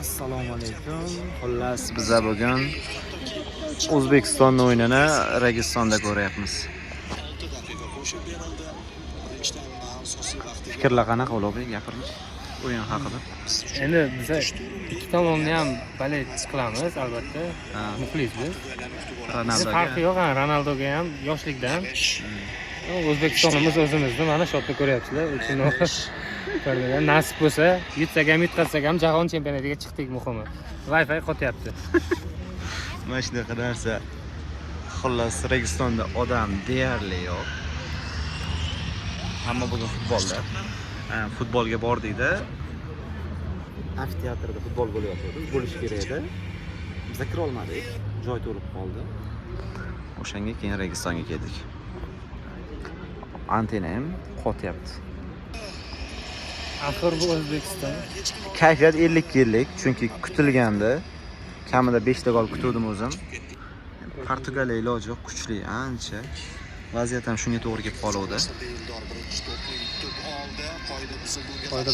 Assalomu alaykum. Xullas, biza bugun O'zbekistonni o'yinini Registonda ko'ryapmiz. 6 daqiqa qo'shib berildi. Birinchi taymning asosiy vaqtiga Fikrlar qanaqa, Ulug'bek, gapiring o'yin haqida. Endi biza ikki tomonni ham болеть qilamiz, albatta. Muxlis biz. Bizni Ronaldoga. Farqi yo'q, ha, Ronaldoga ham yoshlikdan. O'zbekistonimiz o'zimizni, mana shu yerda ko'ryapsizlar. 3-0. Nasib bo'lsa, yutsak ham, yutqazsak ham jahon chempionatiga chiqdik, muhimi. Wi-Fi qotyapti. Mana shunaqa narsa. Xullas, Registonda odam deyarli yo'q. Hamma bugun futbolda. Ha, futbolga bordikda. Amfiteatrda futbol bo'layotgandi. Bo'lishi kerak edi. Biz kira olmadik. Joy to'lib qoldi. O'shanga keyin Registonga keldik. Antenna ham qotyapti. Axir bu O'zbekiston. Kayfiyat 50-50, chunki kutilgandi. Kamida 5 ta gol kutuvdim o'zim. Portugaliya iloji yo'q, kuchli ancha. Vaziyat ham shunga to'g'ri kelib qoluvdi. Eldor birinchi to'pni yutib oldi. Qoida buzib bunga Qoida